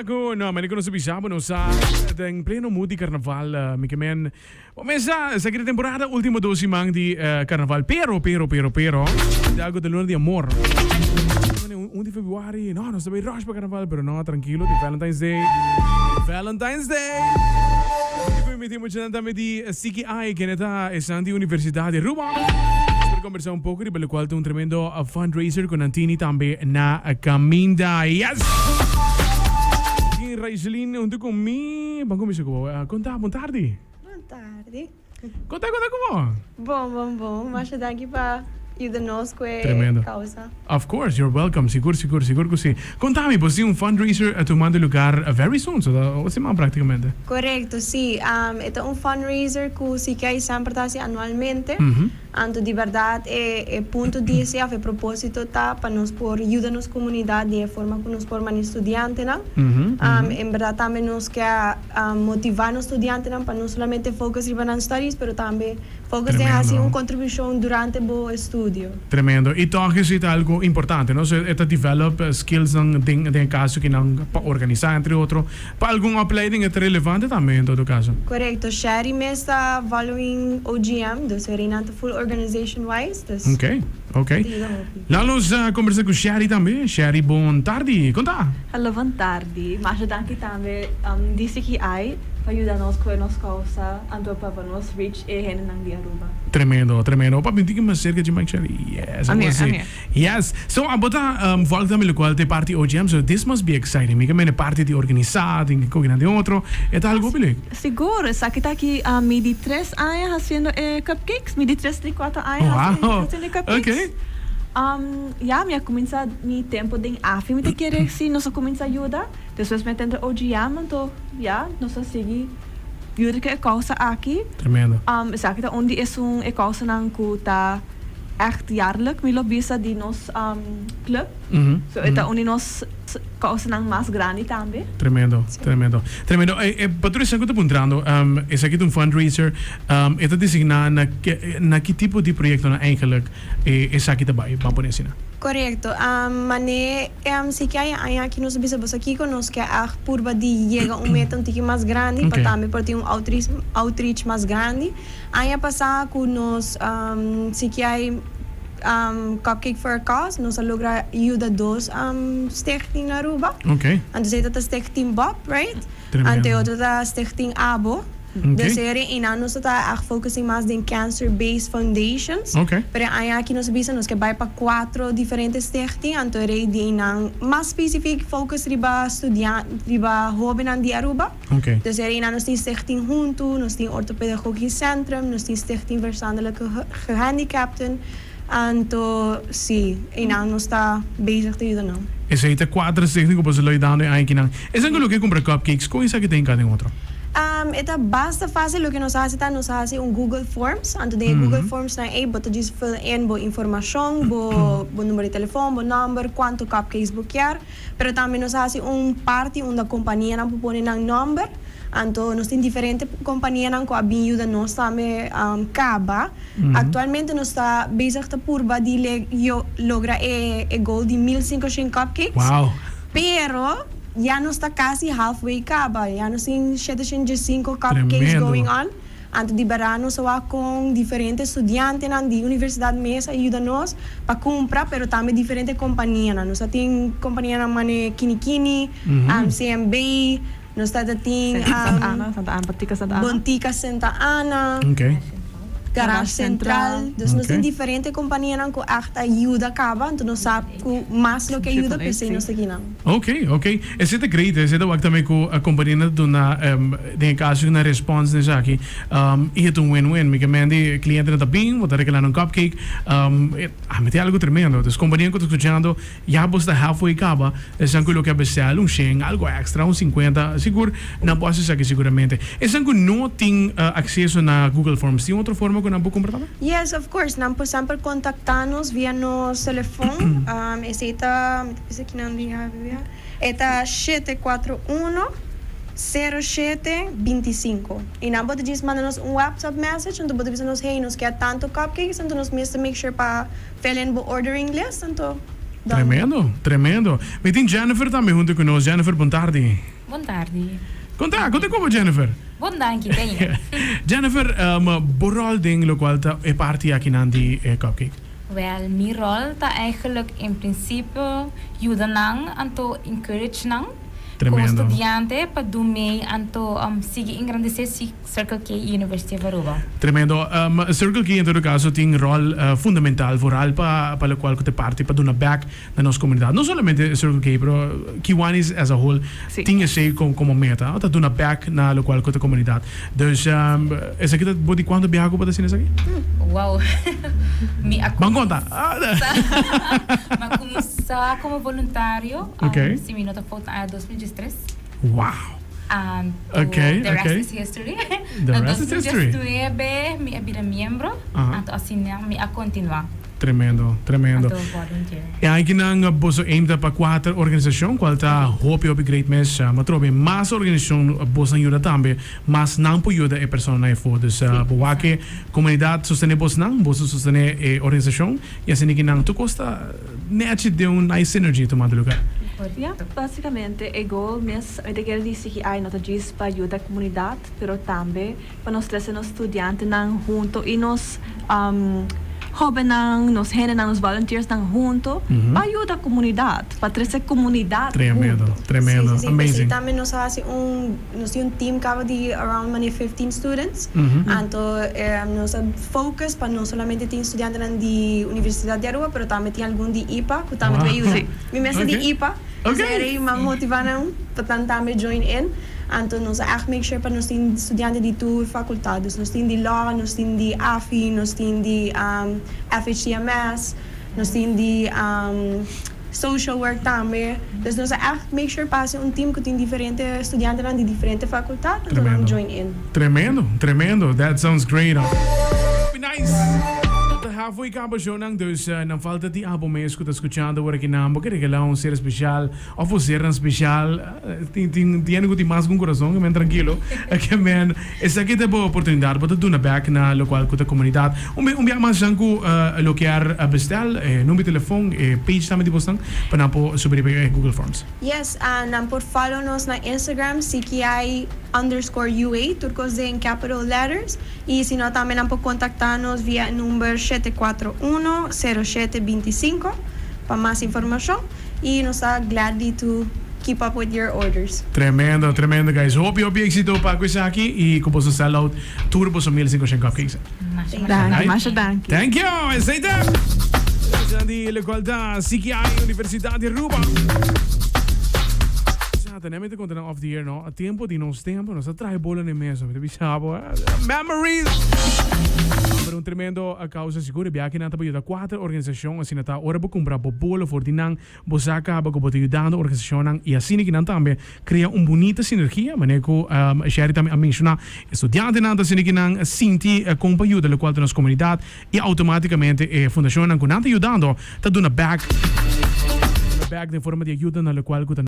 sa ku no, mane ku nos a bisa bo nos sa den pleno mood di karnaval. Mi ke men bo mes sa esaki ta temporada ultimo dos siman di karnaval pero pero pero pero ta algo ta luna di amor. Un di februari no nos ta bay rush pa karnaval pero no trankilo tin Valentine's Day Valentine's Day. Y ku mi tin muchanan tambe di CKI kende ta esnan di Universidad di Aruba. Nos por combersa un poco riba locual ta un tremendo fundraiser cu nan tini tambe na caminda. Yes! Tin Raiseline hunto cu mi. Ban cuminsa cu bo. Con ta? Bon tardi. Bon tardi. Con ta? Con ta cu bo? Bon, bon, bon. Masha danki pa yuda nos cu e Tremendo. causa. Of course, you're welcome. Sigur, sigur, sigur cu si. Conta mi, bo tin un fundraiser tumando lugar very soon, so ta otro siman practicamente. Correcto, si. E ta un fundraiser cu CKI semper ta haci anualmente. Anto di berdad e e punto di esey of e proposito ta pa nos por yuda nos comunidad den e forma cu nos por mane studiantenan. En berdad tambe nos ke motiva nos studiantenan pa no solamente focus riba nan studies pero tambe focus den haci un contribucion durante bo estudio. Tremendo. Y toch esey ta algo importante, no? So e ta develop skillsnan den den e caso kinan pa organisa entre otro. Pa algun opleiding e ta relevante tambe en todo caso. Corecto. Sherry mes ta following OGM, dus e reinan ta full organization wise, dus Ok, ok. ta yuda hopi. Laat nos conversa cu Sherry tambe. Sherry, bon tardi. Con ta? Hallo, bon tardi. Masha danki tambe DCKI pa yuda nos cu e nos causa anto pa pa nos reach e hendenan di Aruba. Tremendo, tremendo. Opa, bin tiki mas cerca dje mic, Sherry. Yes, I'm algo here, así. I'm here. Yes. So, abo ta volg tambe locual ta e parti OGM, so this must be exciting. Mi ke mende parti di organisa, tin ke kokinan den otro. E ta algo hopi leuk. Sigur. Esaki ta aki mi di tres aña haciendo e cupcakes. Mi di tres, di cuatro aña Wow. haciendo e cupcakes. Okay. Ya, mi a cuminsa mi tempo den AFI mi ta kere si nos a cuminsa yuda. Despues mi a tende OGM, anto ya, nos a sigui yuda cu e causa aki. Tremendo. Esaki ta un di esun e causanan cu ta. Echt jaarlijk mi lo bisa di nos club. So e ta un di nos causanan mas grandi tambe. Tremendo, tremendo. Tremendo. E pa tur esnan cu ta puntrando, esaki ta un fundraiser, e ta designa na na ki tipo di proyectonan eigenlijk esaki ta bay? Ban pone asina. Corecto. Mane si ke aña aña aki nos a bisa boso kico nos ke echt purba di yega un meta un tiki mas grandi pa tambe por tin un outreach mas grandi. Aña pasá ku nos CKI Cupcake for a Cause nos a logra yuda dos stichting na Aruba. Anto esei ta ta Stichting Bob, right? Anto e otro ta Stichting Abo. Dus e ora einan nos ta ta echt focusing mas den cancer based foundations. Pero e aña aki nos a bisa nos ke bai pa cuatro diferente stichting anto e rei di einan mas specific focus riba studian riba hobennan di Aruba. Dus e reina nos tin Stichting Huntu, nos tin Orthopedagogisch Centrum, nos tin Stichting Verstandelijke Gehandicapten. Anto si, einan nos ta bezig ta yuda nan. Esei ta cuater stichting cu boso lo yudando e aña kinan. Esnan cu lo ke cumpra cupcakes, con esaki ta hinca den otro? E ta basta facil, loke nos a haci ta nos a haci un Google Forms, anto den e Google Forms nan ei bo ta djis fill in bo informacion, bo bo numero di telefon, bo nomber, cuanto cupcakes bo kier. Pero tambe nos a hasi un parti unda kompanianan por pone nan nòmber. Anto nos tin diferente kompanianan ku a bin yuda nos tambe kaba. Aktualmente nos ta bezig ta purba di logra e goal di 1500 cupcakes. Pero ya nos ta kasi halfway kaba. Ya nos tin 715 cupcakes going on. Anto di berdad nos a wak con diferente studiantenan di universidad mes a yuda nos pa cumpra, pero tambe diferente companianan. Nos a tin companianan mane Kini Kini, CMB, nos ta ta tin Santa Ana, Santa Ana, Botica Santa Ana. Botica Santa Ana, Garage Central. Dus nos tin diferente companianan cu echt a yuda caba, anto nos sa cu mas lo ke yuda, p'esey nos ta kinan. Ok, ok. Esey ta great, esey ta wak tambe cu companianan ta duna. Den e caso na response na esaki y e ta un win-win. Mi ke men di clientenan ta bin, bo ta regala nan cupcake. A mi ta algo tremendo. Dus compania cu ta scuchando, ya bo sta halfway caba, esan cu lo ke a bestel un shen, algo extra, un cincuenta, sigur nan por haci esaki siguramente. Esan cu no tin acceso na Google Forms, tin otro forma cu nan por cumpra tambe? Yes, of course. Nan por semper contacta nos via nos telefon. Esey ta, mi ta bisa kinan di habia. E ta 741 07 25. I nan bo ta djis manda nos un WhatsApp message anto bo ta bisa nos hey nos kier tanto cupcakes anto nos mester make sure pa fill in bo ordering list anto. Tremendo, tremendo. Mi tin Jennifer tambe hunto cu nos. Jennifer, bon tardi. Bon tardi. Con ta? Con ta como Jennifer? Bon danki, Daniel. Jennifer, bo rol den locual ta e parti akinan di e cupcake? Wel, mi rol ta eigenlijk in principio yuda nan anto encourage nan como studiante pa dun mee anto sigui engrandece Circle K University of Aruba. Tremendo. Circle K en todo caso tin rol fundamental vooral pa pa locual cu ta parti pa duna back na nos comunidad. No solamente Circle K pero Kiwanis as a whole tin esey como meta, ta duna back na locual cu ta comunidad. Dus esaki ta bo di cuanto biaha cu bo ta haciendo esaki? Wow. Mi a Ban conta. Mi a cuminsa como voluntario si mi no ta fout na aña 2013. Wow. Anto Okay, the rest okay. is history. The Na rest is history. 2019 mi a bira miembro, Aha. anto asina mi a continua. Tremendo, tremendo. Anto volunteer. E aikinan boso aim ta pa kuater organisashon, kual ta hopi hopi great mes. Ma trobe mas organisashon bosnan yuda tambe, mas nan por yuda e personanan efo. Dus bo wak e komunidat sostene bosnan, boso sostene e organisashon i asina ki nan tur kos ta Nechi den un nice synergy tumando lugar. Ya, básicamente e goal mes mi ta kere di CGI no ta djis pa yuda comunidad, pero tambe pa nos trece nos studiantenan hunto y nos hobennan, nos hendenan, nos volunteersnan hunto pa yuda comunidad, pa trece comunidad Tremendo, hunto. tremendo, Sí, sí, sí. amazing. P'esei tambe nos a haci un, nos tin un team caba di around mane 15 students, anto nos a focus pa no solamente tin studiantenan di Universidad di Aruba pero tambe tin algun di ipa cu tambe ta bay yuda. Mi mes ta di ipa, entonces e rei m'a motiva nan pa nan tambe join in. Anto nos a echt make sure pa nos tin studiante di tur facultad. Dus nos tin di Law, nos tin di AFI, nos tin di FHTMS, nos tin di Social work tambe. Dus nos a echt make sure pa haci un team cu tin diferente studiantenan di diferente facultad anto nan join in. Tremendo, tremendo. That sounds great. Hopi nice. Ta halfway caba shownan, dus nan falta di abo mes cu ta scuchando awor aki nan. Bo ke regala un ser special of bo sernan special. Tin tin hende cu tin mas cu un corazon, ke men trankilo. Ke men esaki ta bo oportunidad. Bo ta duna back na locual cu ta comunidad. Un un bia mas jan cu lo kier bestel, e number di telefon, e page tambe di bosnan pa nan por subi riba e Google Forms. Yes, nan por follow nos na Instagram CKI underscore UA, tur cos den capital letters, y si no tambe nan por contacta nos via e number 741 07 25 pa mas informacion. Y nos ta gladly to keep up with your orders. Tremendo, tremendo guys. Hopi hopi exito pa cu esaki y cu boso sell out tur boso 1500 cupcakes. Danki, masha danki. Thank you. Esey ta. Esnan di locual ta CKI Universidad di Aruba. Sa, tenemos te conta nan off the air, no? A tempo di nos tempo, nos a trae bola na mesa. Mi ta bisa bo, memories! Pero un tremendo causa sigur. E biaha nan ta pa yuda cuater organisacion. Asina ta ora bo cumpra bo bolo for di nan, bo sa caba cu bo ta yudando organisacionnan y asina ki nan tambe crea un bunita sinergia. Manera cu Sherry tambe a menciona, e studiantenan ta asina ki nan sinti con pa yuda locual ta nos comunidad y automaticamente e fundacionnan cu nan ta yudando ta duna back, duna back den forma di ayuda na locual cu ta.